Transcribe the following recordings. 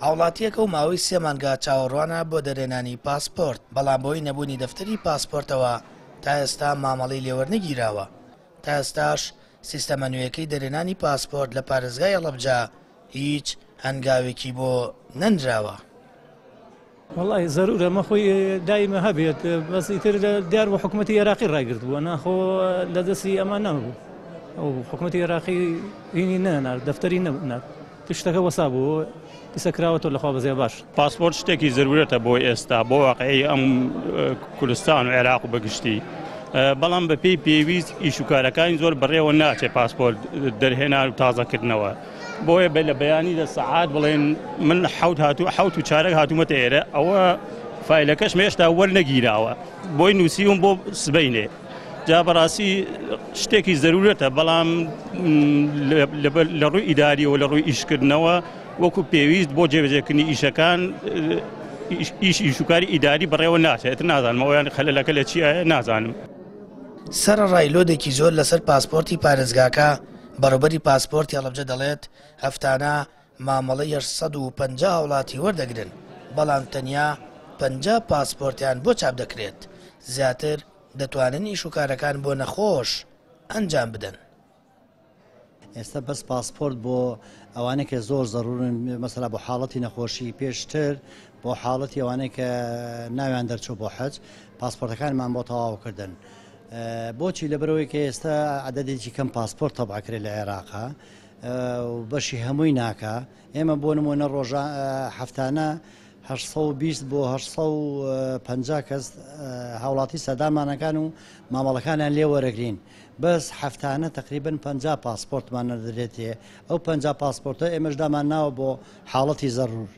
هاوڵاتییەکە و ماوەی سێ مانگە چاوەڕوانە بۆ دەرهێنانی پاسپۆرت، بەڵام بەهۆی نەبوونی دەفتەری پاسپۆرتەوە تا ئێستا مامەڵەی لێوەرنەگیراوە. تا ئێستاش سیستەمە نوێیەکەی دەرهێنانی پاسپۆرت لە پارێزگای هەڵەبجە هیچ هەنگاوێکی بۆ نەنراوە. وەڵی زەرورە مە خۆی دایمە هەبێت بەس ئیتر دیار بۆ حکوومەتی عێراقی ڕایگرت بووە ناخۆ لە دەستی ئەمان نەبوو ئەو حکوومەتی عێراقی هینی نەنارد دەفتەری نەنارد شتەکە وەسا بوو ئیسە کراوەتەوە لەخوا بەزیاد باش. پاسپۆرت شتێکی زەرورەتە بۆ ئێستا بۆ واقعی ئەم کوردستان و عێراق و بەگشتی بەڵام بە پێی پێویست ئیش و کارەکانی زۆر بەڕێوە ناچێت پاسپۆرت دەرهێنان و تازەکردنەوە بۆیە بە لە بەیانی لە سەعات بڵێن من حەوت هاتوو حەوت و چارەک هاتوومەتە ئێرە ئەوە فایلەکەش مێشتا وەرنەگیراوە بۆی نووسیوم بۆ سبەینێ جا بەڕاستی شتێکی زەرورەتە بەڵام لە ڕووی ئیداریەوە لە ڕووی ئیشکردنەوە وەکو پێویست بۆ جێبەجێکردنی ئیشەکان ئیش ئیشوکاری ئیداری بەڕێوە ناچێت نازانم ئەویان خەلەلەکە لە چیە نازانم. سەرەڕای لۆدێکی زۆر لەسەر پاسپۆرتی پارێزگاکە، بەڕێوبەری پاسپۆرتی هەڵەبجە دەڵێت، هەفتانە مامەڵەی 850 هاوڵاتی وەردەگرن، بەڵام تەنیا 50 پاسپۆرتیان بۆ چاپ دەکرێت، زیاتر دەتوانن ئیش و کارەکان بۆ نەخۆش ئەنجام بدەن. ئێستا بەس پاسپۆرت بۆ ئەوانەی کە زۆر زەرورن مەسەلا بۆ حاڵەتی نەخۆشی پێشتر بۆ حاڵەتی ئەوانەی کە ناویان دەرچوو بۆ حەج پاسپۆرتەکانمان بۆ تەواو کردن بۆچی لەبەرەوەی کە ئێستا عددێکی کەم پاسپۆرت تەبعکرێت لە عێراقا و بەشی هەمووی ناکا ئێمە بۆ نمونە ڕۆژە هەفتانە 820 بۆ 850 کەس هاوڵاتی سەردانمانەکان و مامەڵەکانیان لێ وەرەگرین بەس هەفتانە تقریبن 50 پاسپۆرتمان نەدرێتێ ئەو 50 پاسپۆرتە ئێمەش دامان ناوە بۆ حاڵەتی زەرور.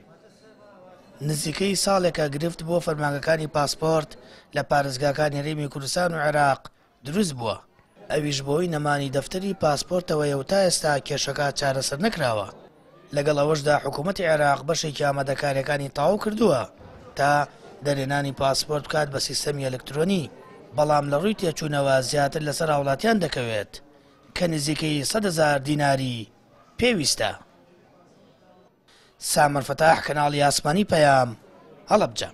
نزیکەی ساڵێکە گرفت بۆ فەرمانگەکانی پاسپۆرت لە پارێزگاکانی هەرێمی کوردستان و عێراق دروست بووە، ئەویش بەهۆی نەمانی دەفتەری پاسپۆرتەوەیە و تا ئێستا کێشەکە چارەسەر نەکراوە. لەگەڵ ئەوەشدا حکوومەتی عێراق بەشێکی ئامادەکارییەکانی تەواو کردووە تا دەرهێنانی پاسپۆرت بکات بە سیستەمی ئەلکترۆنی، بەڵام لە ڕووی تێچوونەوە زیاتر لەسەر هاوڵاتیان دەکەوێت کە نزیکەی 100,000 دیناری پێویستە. سامەر فەتاح، کەناڵی ئاسمانی پەیام، هەڵەبجە.